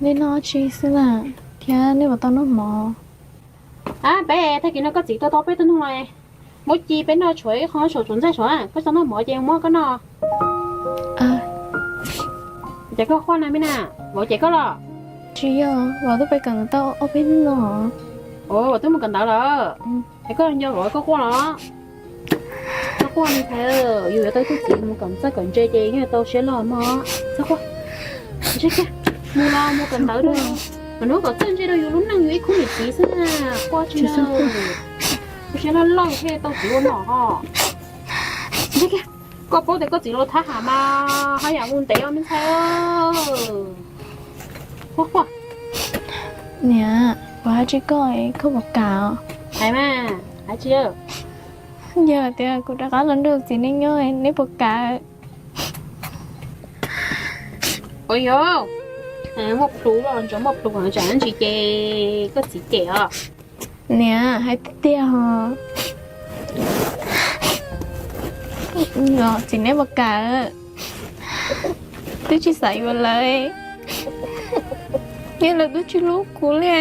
Nej noj tsi xwb na, thiab nej puas tau noj mov? Ab, peb tag kis no koj txiv tua tau peb tug noog los, muab ci peb noj, tshuav ib qho saum tsuas ntxaij saum, koj tau noj mov ces muab koj noj. Ces koj quaj na me na, vauv cem koj los? Tsis yog, vauv twb pais kawm ntawv tau ob peb hnub no. Vauv twb mus kawm ntawv lawm. Es koj nco vauv koj quaj los? Koj quaj li ntawd, yus yuav tau tug txiv mus kawm txawj kawm ntse ces yeej tau siab loj mog. Txhob quaj. Ntshe kiag, mus los mus kawm ntawv rau, kom nws kom txawj ntse rau yus lub neej, yus ib khub niam txiv xwb na. Quaj tsis, siab loj loj thiaj tau txiv ua nom ho. Ntshe kiag, koj paub tias koj txiv los thab ham mas haj yam mus ntev os me ntxhais. Quaj quaj. Niam, kuv hais tsis koj, koj puas kam? Hais mas, hais tsis. Yog tias kuv rov qab los nrog txiv nej nyob, nej puas kam? Ua yog, muaj plhu los ntsoov muaj plhu, tsam ntsis ces koj txiv cem os. Niam, hais tiag tiag os. Txiv nej puas kam? Twb tsis xav yuav lawv, yeej lawv twb tsis hlub kuv li.